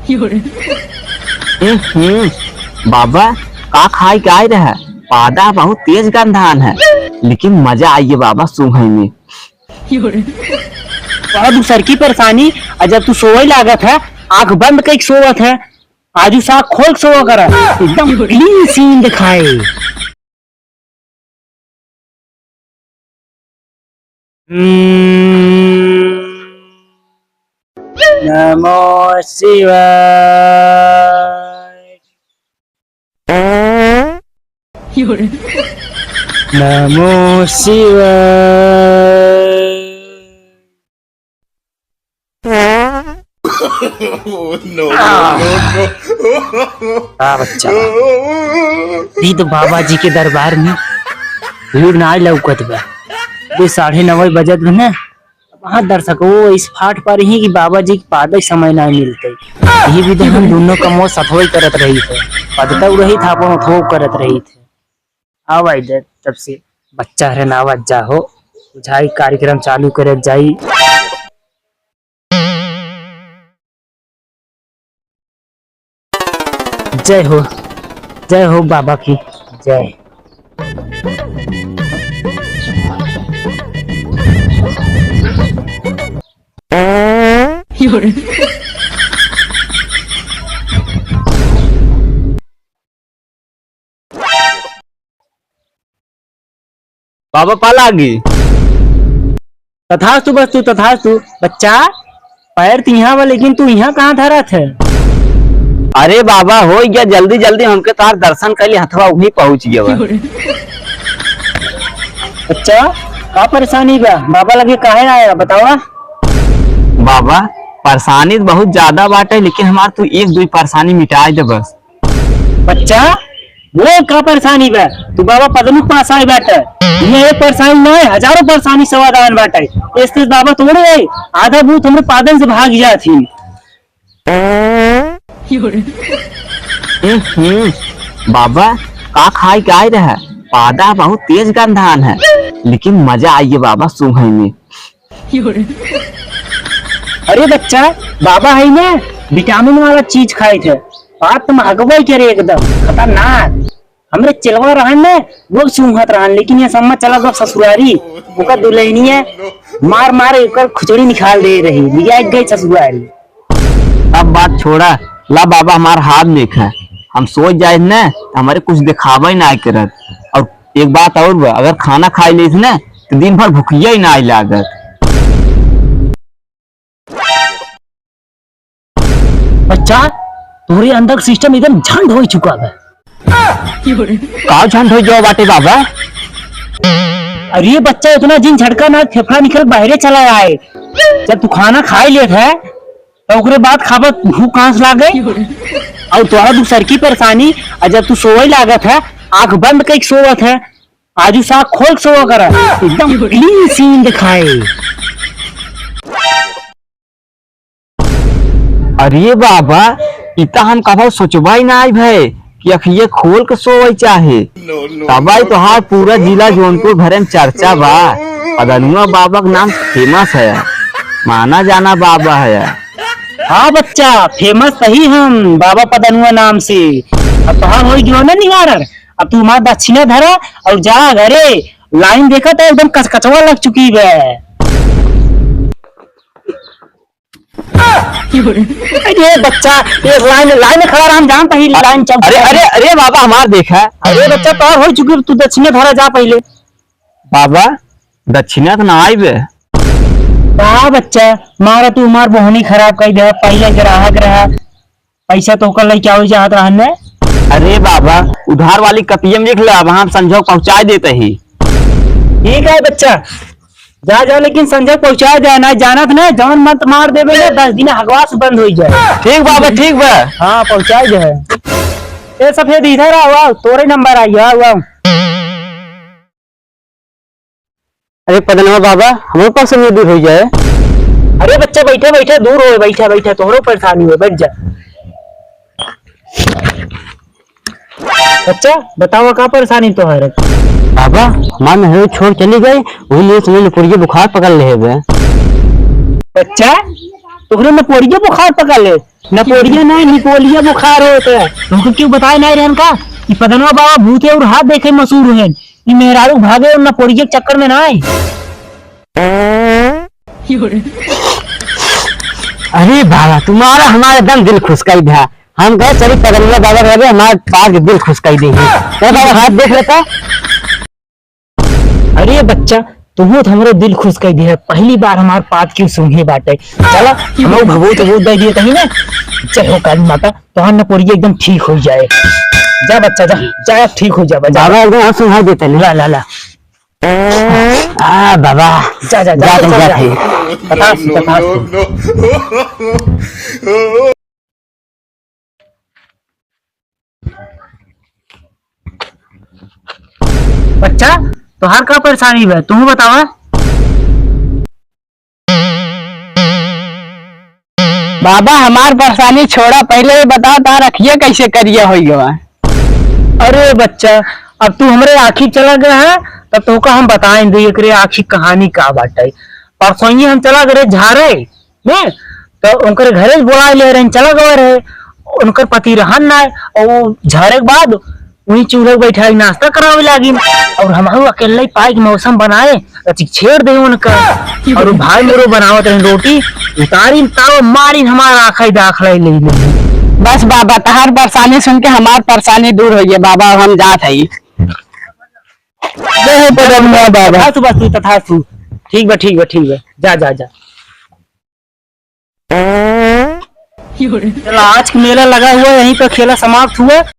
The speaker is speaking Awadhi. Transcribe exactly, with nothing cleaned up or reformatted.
हम्म, हम्म, बाबा, का खाए के आए रहे? पादा बहुत तेज गंधान है, लेकिन मजा आइए बाबा सूंघे में। बड़ा दूसर की परेशानी, और जब तू सोए लागत है, आंख बंद कइके सोवत है, आजू से आंख खोल के सोवा करा, एकदम clean scene दिखाए। हम्म, नमो शिवाय। नमो शिवाय। Oh, no, no, no, no। का बच्चा, अभी तो बाबा जी के दरबार में भीड़ ना लौकत बा। ये साढ़े नौ बजत बा ना, वहाँ दर्शक वो इस फाट पर ही कि बाबा जी के पादे समय ना मिलते। यही भी हम दोनों कमवा सथवई करत रही थे, पदतऊ रही था, अपन उठो करत रही थे। आवा इधर, तब से बच्चा हरे ना आवाज जा हो, बुझाई कार्यक्रम चालू करे जाई। जय हो, जय हो बाबा की जय। बाबा पा लागी। तथास्तु बस्तु, तथास्तु। बच्चा, पैर तो इहाँ बा, लेकिन तू इहाँ कहाँ धरत है? अरे बाबा, हो गया जल्दी जल्दी, हमके तार दर्शन कर ले, हथवा वहीं पहुँच गया बा। बच्चा, का परेशानी बा? बाबा लगे काहे आया, बतावा? बाबा, परेशानी तो बहुत ज्यादा बाटे, लेकिन हमार तू एक दुई परेशानी मिटाए दे बस। बच्चा, वो का परेशानी बा? तू बाबा पदनुक पास आए बाटे। ये एक परेशानी ना है, हजारों परेशानी समाधान बाटे। इस तेज बाबा तोड़े है, आधा भूत हमरे पादन से भाग जात ही। हम्म, हम्म, बाबा, का खाए के आए रहे? पादा बहुत तेज गंधान है, लेकिन मजा आइए बाबा सूंघे में। अरे बच्चा, बाबा है ना, विटामिन वाला चीज खाए थे, बात तुम अगुवाई करे एकदम खतरनाक। हमरे चेलवा रहन ने, वो सूंघत रहन, लेकिन ये सम्मा चला गब ससुरारी, ओकर दुल्हनिया मार मार ओकर खुचड़ी निकाल दे रही, लिया गई ससुरारी। अब बात छोड़ा, ला बाबा हमार हाथ देखा, हम सोच जाए न तो हमारे कुछ दिखावे ना करत। और एक बात और बा, अगर खाना खाई लेस न तो दिन भर भुखिया ही ना लागत। बच्चा, तोहरे अंदर सिस्टम एकदम झंड हो चुका बा। का झंड हो जाओ बाटे बाबा? अरे बच्चा, इतना जिन झटका ना, फेफड़ा निकल बाहरे चला आए। जब तू खाना खाए लेत है, तो ओकरे बाद खाबत भूख कहाँ से लागे? और तोहरा दूसर की परेशानी, और जब तू सोए लागत है, आंख बंद करके सोवत है, आजू से आँख खोल के सोवा करा, एकदम क्लीन सीन दिखाए। अरे बाबा, इ त हम कभो सोचबा ही नाई भए कि अखिए खोल के सोवे चाहे। तबई तोहार पूरा जिला जौनपुर भरे में चर्चा बा। पदनुआ बाबा के नाम से फेमस है, माना जाना बाबा है। हाँ बच्चा, फेमस सही हम बाबा पदनुआ नाम से। अब तोहार होई जो है ना निहारर, अब तू हमार दक्षिणा धरा और जा घरे। लाइन देखा तो एकदम कचकचवा लग चुकी बे। अरे बच्चा, ये लाइन, लाइन में खड़ा रहा, हम जानता ही लाइन चल अरे, अरे, अरे बाबा, हमार देखा। अरे बच्चा, तोहर हो चुकी, तू दक्षिणा धरा जा पहले। बाबा, दक्षिणा तो ना आई बे। बा बच्चा, मारा तू हमार बोहनी खराब कर दे, पहले ग्राहक रहा, पैसा तो ओकर लइके आवल चाहत रहन ने। अरे बाबा, उधार वाली कपिया में लिख ले, अब हम संझोग पहुँचा देते ही। ठीक है बच्चा, जा, जा, लेकिन संझोग पहुँचा दे, ना जानत ना, जौन मंत्र मार देबे ना, दस दिन हगवास बंद हो जाए। ठीक बाबा, ठीक बा। हाँ, पहुँचा दे। ए सफेद, इधर आओ, आओ, तोरे नंबर आई, आओ, आओ। अरे पदनवा बाबा, हमरे पास से दूर हो जाए। अरे बच्चा, बैठे बैठे दूर हो, बैठा बैठा तोहरो परेशानी हो, बैठ जा। बच्चा, बताओ का परेशानी तोहर? बाबा, हमार मेहरारू छोड़ चली गई, वही लिए तुम्हें निपुरिया बुखार पकड़ ले बे। बच्चा, तोहरे नपोरिया बुखार पकड़ ले। नपोरिया नहीं, निपोलिया बुखार होत है। तुमको क्यों बताए नहीं रहन का कि पदनवा बाबा भूत है और हाथ देखे मशहूर हैं। ये मेहरारू भागे और नपोरिया के चक्कर में ना आए। अरे बाबा, तुम्हारा हमारा एकदम दिल खुश कर दिया। हम कहे चली पदनवा बाबा के लगे, हमारे पाद के दिल खुश कर देंगे। तो बाबा हाथ देख लेता। अरे बच्चा, तुहू तो हमरो दिल खुश कर दिया। पहली बार हमार पाद क्यों सूंघे बाटे। चला, हमरो भभूत भभूत दे दिए कहीं ना। जय हो काली माता, तोहार नपोरिया एकदम ठीक हो जाए। जा बच्चा, जा, जा, ठीक हो जा बच्चा। बाबा एकदम हाथ सूंघा देते हैं। ला, ला, ला। आ बाबा। जा, जा, जा, जा, जा, जा, जा। जा। तथास्तु, तथास्तु। बच्चा, तोहार का परेशानी बा, तू बतावा। बाबा, हमार परेशानी छोड़ा, पहले ये बताओ, तार अखिया कैसे करिया हो गवा? अरे बच्चा, अब तू हमरे आँखी चला गया है, तब तोहका हम बताएं दे एकरे आँखी कहानी का बाटे। परसों ही हम चला गए झारे, ने, तो उनकर घरे बोलाए ले रहे, चला गवा रहे, उनकर पति रहन ना, और वो झारे के बाद वहीं चूल्हे पे बैठा के नाश्ता करावे लागिन, और हम अकेले पाई के मौसम बनाए, तो छेड़ दे उनका, और भाई मोरो बनावत रहे रोटी, उतारिन ताव मारिन हमार आँखा ही दाखला ही ले ले। बस बाबा, तहार परेशानी सुन के हमार परेशानी दूर हो गई बाबा, अब हम जात हई। जय हो पदनिया बाबा। तथास्तु, बस तू तथास्तु। ठीक बा, ठीक बा, ठीक बा, जा, जा, जा। चला, आज के मेला लगा हुआ, यहीं पर खेला समाप्त हुआ।